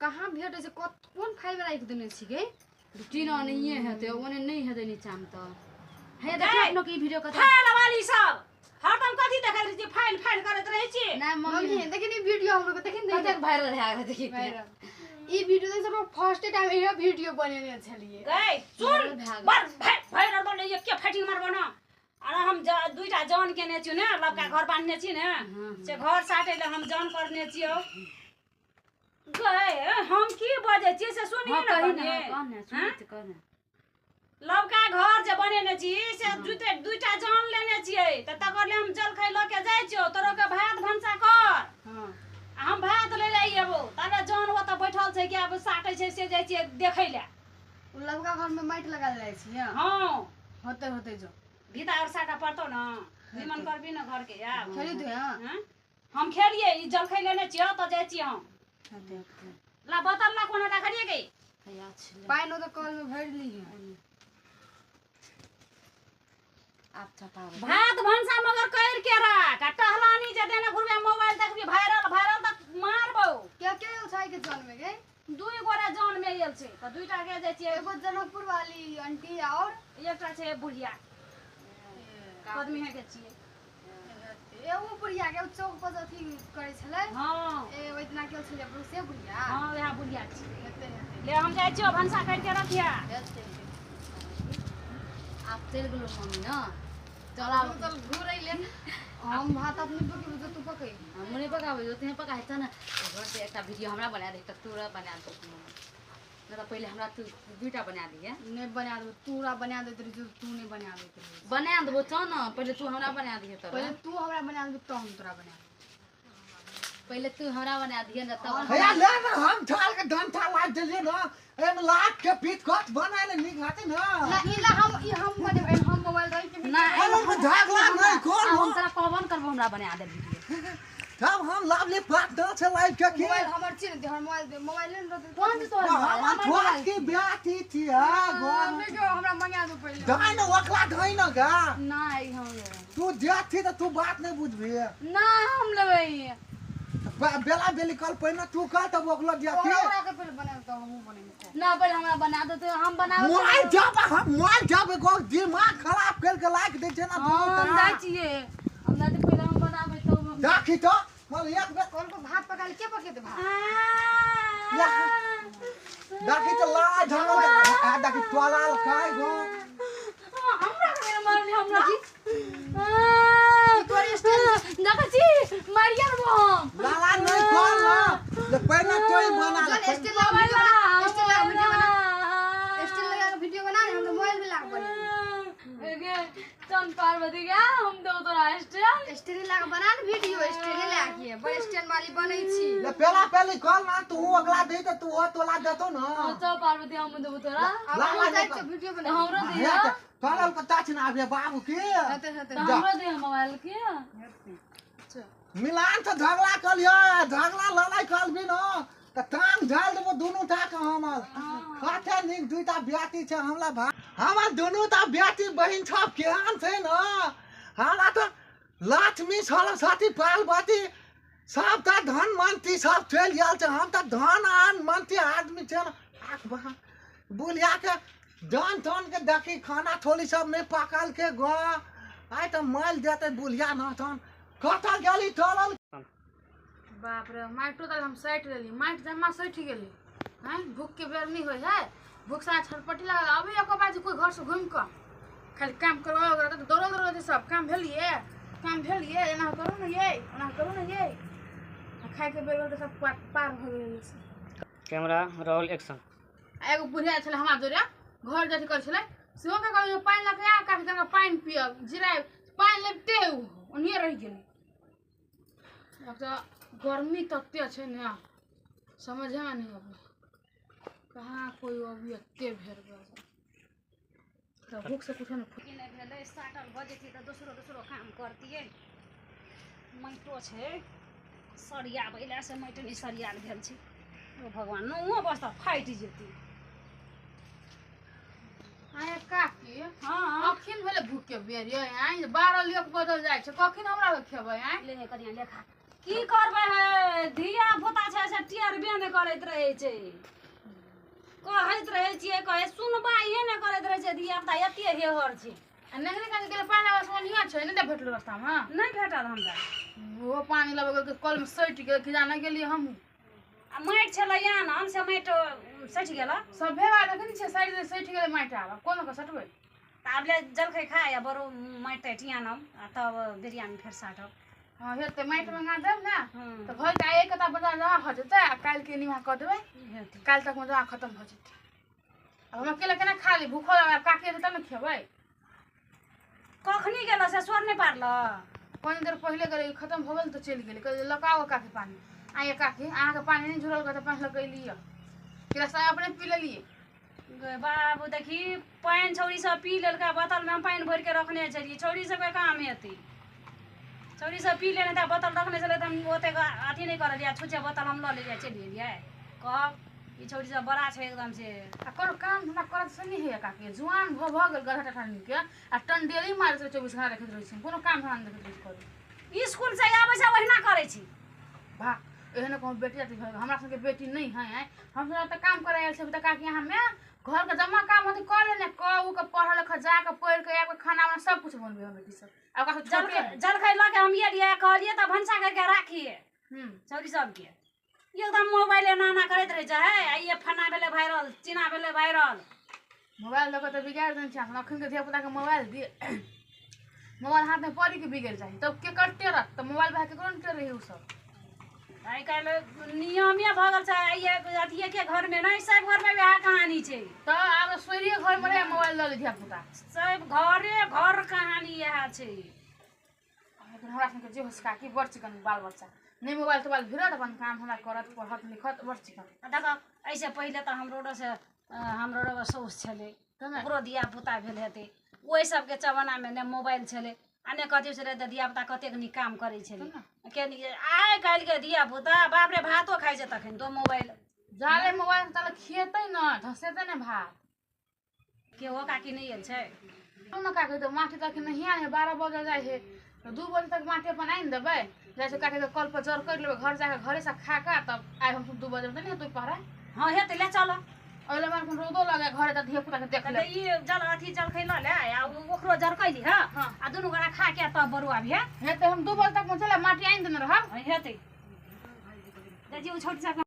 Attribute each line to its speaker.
Speaker 1: कहाँ भेटै छै कोन फाइल में राखि देने छी गे
Speaker 2: टीना नहीं हेतै ओने नहीं हेतै नीचा में तो हे देखियो अपनो के ई वीडियो कते
Speaker 3: फाइल वाली सब हरदम कथी देखैत रहै छी फाइल फाइल करैत रहै छी
Speaker 2: ना
Speaker 1: मम्मी देखिन ई वीडियो हमरो के देखिन
Speaker 2: कतेक वायरल है देखी
Speaker 1: वायरल ई वीडियो देख सब फर्स्ट टाइम इहे वीडियो बनेने छलिए
Speaker 3: गै सुन बड़ वायरल बने एके फाइटिंग मारबो न अरे हम दुईटा जन केने छियो ने लबका घर बान्हने छी ने से घर साटै ले हम जन करने छियो गै हम की बजै छियै से सुनिए न
Speaker 2: कही न सुनै कह न
Speaker 3: लबका घर जे बनेने छी से दुईटा जन लेने छियै त तकर ले हम जलखै ल के जाइ छियो तोरो के भात भनसा कर
Speaker 1: हां
Speaker 3: हम भात ले ले अयबो ताले जन ओत बैठल छै कि आब साटै छै से जाइ छियै देखै ले
Speaker 1: उ लबका घर में माटि लगाल जाइ छी
Speaker 3: हां
Speaker 1: होते होते जो
Speaker 3: भीता और साटा पड़तो न निमन करबी न घर के आब
Speaker 1: खेली तू हां
Speaker 3: हम खेलिए ई जलखै लेने छियो त जाइ छियै हम
Speaker 1: होते होते
Speaker 3: ला बोतल ला कोना राखलिए गई
Speaker 1: पानि ओ त कल में भरि ली
Speaker 2: आप छपाव
Speaker 3: भात भनसा मगर कर के राख आ टहलानी जे देने घुरबे मोबाइल देखबी वायरल वायरल त मारबौ
Speaker 1: क्या क्या छै के जन में गे
Speaker 3: दुई गोरा जन में आयल छै त दुईटा के जाइ छियै
Speaker 1: एगो जनकपुर वाली आंटी और
Speaker 3: एकटा छै बुढ़िया आदमी है के छियै
Speaker 1: एगो बुढ़िया के चौक पर अथी करै छलै
Speaker 3: हां
Speaker 1: ए ओइ दिना के छलै से बुढ़िया
Speaker 3: हां वएह बुढ़िया छियै ले हम जाइ छियो भनसा कर के रखिया
Speaker 2: आप चल गेलो मम्मी ना चला
Speaker 1: चल घुरै ले हम भात अपने पकेबै तो तू पकै
Speaker 2: हम नहीं पकाबै जो तू पकाइ छ न घर से एकटा वीडियो हमरा बना दे त तोरा बना दे न त पहिले हमरा तू दुईटा बना दिए
Speaker 1: नहीं बना देबो तोरा बना देत रही तू नहीं बना देत रही
Speaker 2: बना देबो छ न पहिले तू हमरा बना दिए त
Speaker 1: पहिले तू हमरा बना देबो त हम तोरा बना
Speaker 2: पहिले तू हमरा बना दिए न तब
Speaker 4: हे ले न हम थाल के डंठा लाग देलिए न एमे लाग के पीट कट बनाइले नीक हाथे न
Speaker 1: ना ई ला हम ई हम बनेबै हम मोबाइल रहि के
Speaker 2: ना
Speaker 4: हम झाग लाग नहीं कोन
Speaker 2: हम तोरा कहबन करबो हमरा बना दे वीडियो
Speaker 4: तब हम लाभले पात न छ लाइव के
Speaker 1: मोबाइल हमर छी न हमर मोबाइल दे मोबाइल ने रहत
Speaker 2: कोन तोहर
Speaker 4: हमर छोट के ब्याह थी हां
Speaker 1: गोर देखियो हमरा मंगा दो पहिले
Speaker 4: दाइ न ओकला धइ न गा
Speaker 2: ना ई हम
Speaker 4: तू जे थी त तू बात नहीं बुझबी
Speaker 2: ना हम लेबै
Speaker 4: बेला बेली कल पहिने तू कह तब ओकलो दिया के
Speaker 1: ओकरा के पहिले बना त हमहु बनेबै
Speaker 2: ना पहिले हमरा बना दे त हम बनाबै
Speaker 4: मोबाइल जब हम मोबाइल जब एगो दिमाग खराब कर के लाग दे छै ना
Speaker 2: हम जाइ छियै हम ना पहिले हम बनाबै त
Speaker 4: देखी त मल एक बेर
Speaker 1: कोन को भात पकाल के पकेते भात
Speaker 4: देखी त ला झगल आ देखी तोला खाय गो
Speaker 2: हमरा के मारली हमरा जी
Speaker 1: तोरी स्टेज
Speaker 2: देखै छी मारिया देबो हम
Speaker 4: लाला नहीं खोल ना ले पहले तोई बना ले
Speaker 1: स्टेज लगा वीडियो बना स्टेज लगा वीडियो बना स्टेज लगा वीडियो बना हम तो मोबाइल में लगा बने
Speaker 2: गे चल पार्वती गे हम दो तोरा स्टेज
Speaker 1: स्टेज लगा बना न वीडियो स्टेज लगा के बड़ स्टैंड वाली बनै छी
Speaker 4: ले पहला पहले खोल ना तू अगला दे त तू ओ तोला देतो ना
Speaker 2: चल पार्वती हम देबो तोरा
Speaker 1: लाला जाय छ वीडियो बना
Speaker 2: हमरो दियो
Speaker 4: तोला पता छ ना आबे बाबू के
Speaker 1: हेते हेते
Speaker 2: हमरो दे मोबाइल के
Speaker 4: मिलान से झगड़ा कर लियो झगड़ा लड़ाई कर भी न त टांग झाल देबो दुनू टा के हमर खाते नीक दुईटा ब्याटी छै हमला भा हमर दुनू टा ब्याटी बहिन सब केहन छै न हमरा त लक्ष्मी सरस्वती पार्वती सब त धन मानती सब चलि गेल छै हम त धन आन मानती आदमी छै न बुलिया के जान तान के देखी खाना थोली सब नहीं पकल के गो आइ त माल देते बुलिया न तन कत गेली चलल
Speaker 5: बाप रे माटो तल हम सैट लेली माटि जमा सैठ गेली हैं भूख के बेर नहीं होय है भूख से छटपटी लागल अभी एको बाजी कोई घर से घूम के खाली काम करवा ओकरा त दौड़ल दौड़ल सब काम भेलिए एना करू न ये ओना करू न ये आ खाय के बेर त सब पार भ गेल
Speaker 6: कैमरा रोल एक्शन
Speaker 5: आ एगो बुढ़िया छले हमरा जोरे घर जाति कर छले सेहो के कहलियै पानि लके आ काफी तनका पानि पियब जिराय पानि लेबते ओनिए रहि गेलै अब तो गर्मी तते छै ने समझे में नहीं आबै कहाँ कोई अभी एते भेर गेल तो भूख से कुछो नहीं
Speaker 3: नहि भेलै साटल भऽ जेतियै तऽ दोसरो दोसरो काम करतियै माटिो छै सरियाबै लए से माटि नहि सरियाल भेल छै ओ भगवान नौओ बस्ता फाटि जेतै
Speaker 5: आय काकी
Speaker 3: हाँ
Speaker 5: अखिन भेलै भूख के बेर यै आइ 12 लेख बदल जाइ छै कखिन हमरा खेबै आइ
Speaker 3: ले कनिया लेखा की करबै हे धिया पुता छै से टेर बेन सुनबाइए नहि करैत रहै छै। कहैत रहै छियै, कहै सुनबाइए नहि करैत रहै छै। धिया पुता एते हेहर छै।
Speaker 5: आ नगरी काज गेलै पानि लाबऽ से ओनहियो छै, नहि भेटल रस्तामे?
Speaker 3: नहि भेटल हमरा।
Speaker 5: ओहो पानि लाबऽ गेल, कलमे सटि गेल, खिजा नहि गेलियै हमहूँ।
Speaker 3: आ माटि छलै आनल, से माटि सटि गेल।
Speaker 5: सभे बार देखै नहि छियै, सटि सटि गेलै माटि। आब कोन कऽ सटबै?
Speaker 3: तऽ आब ले जलखै खाय आ बरो माटि ताटि आनब आ तब बिरियानी फेर साटब।
Speaker 5: हँ, हेतै, माटि मंगा देब ने।
Speaker 3: हँ।
Speaker 5: तऽ भऽ जेतै। आइ एक कता बजार जमा भऽ जेतै आ काल्हिके निभा कऽ देबै।
Speaker 3: हेतै।
Speaker 5: काल्हि तकमे जमा खतम भऽ जेतै। आब हम अकेले केना खा ली? भूखो लागल। काकी एतै तब ने खेबै।
Speaker 3: कखनी गेल से स्वर नहि पारल?
Speaker 5: कनि देर पहिले गेलै, खतम भऽ गेल तऽ चलि गेलै। कहलियै लऽ कऽ आउ काकी पानि। आइए काकी, अहाँके पानि नहि जुड़ल तऽ पानि लऽ कऽ एलियै कि रास्तामे अपने पी लेलियै।
Speaker 3: गे बाबू, देखी पानि छौड़ी सब पी लेलकै। बोतलमे हम पानि भरिके रखने छलियै, छौड़ी सबके काम हेतै। छौड़ी सब पी लेने तऽ बोतल रखने छलै, तऽ हम ओतेक अथी नहि करलियै, छुच्छे बोतल हम लऽ लेलियै, चलि गेलियै। कहब ई छौड़ी सब बड़ा छै एकदम से।
Speaker 5: आ कोनो काम धन्धा करत से नहि होइए काकी। जुआन भऽ भऽ गेल गढ़ा टठानीके आ टंडेली मारैत रहै, 24 घंटा देखैत रहै छी, कोनो काम धन्धा नहि देखैत रहै छी करू।
Speaker 3: स्कूल से आबै छै ओहिना करै छी।
Speaker 5: वाह, एहन कहूँ बेटी जाति भऽ गेल। हमरा सबके बेटी नहि है, हम सब तऽ काम करै आयल छी तऽ काकी अहाँमे घरके जमा काम होतै कऽ लेने कऽ उ के पढ़ऽ लिखऽ जाकऽ पढ़ि कऽ आबि कऽ खाना उना सब कुछ बनबै हम बेटी सब आ ओकरा सब छोटे
Speaker 3: जलखै जलखै लऽ के हम एलियै, कहलियै तऽ भनसा करके राखिए। छौड़ी सबके एकदम मोबाइल एना एना करैत रहै छै। है आ ई फन्ना भेलै वायरल, चीना भेलै वायरल।
Speaker 5: मोबाइल लऽ कऽ तऽ बिगाड़ि देने छै। अखन के धिया पुताके मोबाइल दिए, मोबाइल हाथमे पड़ि के बिगड़ि जाइ, तब के टेरत? तऽ मोबाइल भाय केकरो नहि टेरै है उ सब।
Speaker 3: आइ काल्हि नियमे भऽ गेल छै। आइ अथिए के घरमे नहि, सब घरमे वएह कहानी छै।
Speaker 5: तऽ आब सोरिये घरमे रहै मोबाइल लऽ ले धिया पुता।
Speaker 3: सब घरे घर कहानी इएह छै।
Speaker 5: लेकिन हमरा सबके जे होइ छै काकी, बड़ चिकन बाल बच्चा नहि मोबाइल तोबाइल भिड़त, अपन काम धन्धा करत, पढ़त लिखत, बड़ चिकन।
Speaker 3: आ देखऽ, एहिसँ पहिले तऽ हमरो से हमरो साउस छलै।
Speaker 5: तऽ ने।
Speaker 3: ओकरो धिया पुता भेल हेतै। ओहि सबके जमानामे ने मोबाइल छलै आ ने कथी छलै, तऽ धिया पुता कतेक नीक काम करै छलै के। आइ काल्हिके धिया पुता बाप रे, भातो खाइ छै तखन तो मोबाइल।
Speaker 5: जाले मोबाइल ताले खिएतै न, धसेतै ने भात।
Speaker 3: के हो काकी, नहि आयल छै?
Speaker 5: ने काकी, तऽ माटी तक नहिए आनै, 12 बजे जाइ है तऽ 2 बजे तक माटी अपन आनि देबै। जाइ छै काकी, कल पर जर करि लेबै, घर जाके घरेसँ खा कऽ तब आइ हमसब 2 बजे तऽ नहि हेतै पढ़ाइ।
Speaker 3: हँ, हेतै, ले चल।
Speaker 5: ओहि लए अपन रौदो लगे घरे तऽ धिया पुताके देख
Speaker 3: तऽ
Speaker 5: ले।
Speaker 3: ई जल अथी जलखै लऽ ले आ ओकरो जरकैली। हँ।
Speaker 5: हँ।
Speaker 3: आ दुनू गोरा खा के तब बरुआ भी
Speaker 5: हेतै, हम 2 बजे तक चलब, माटी आनि देने रहब।
Speaker 3: हेतै। देखियौ, ओ छोट सबके।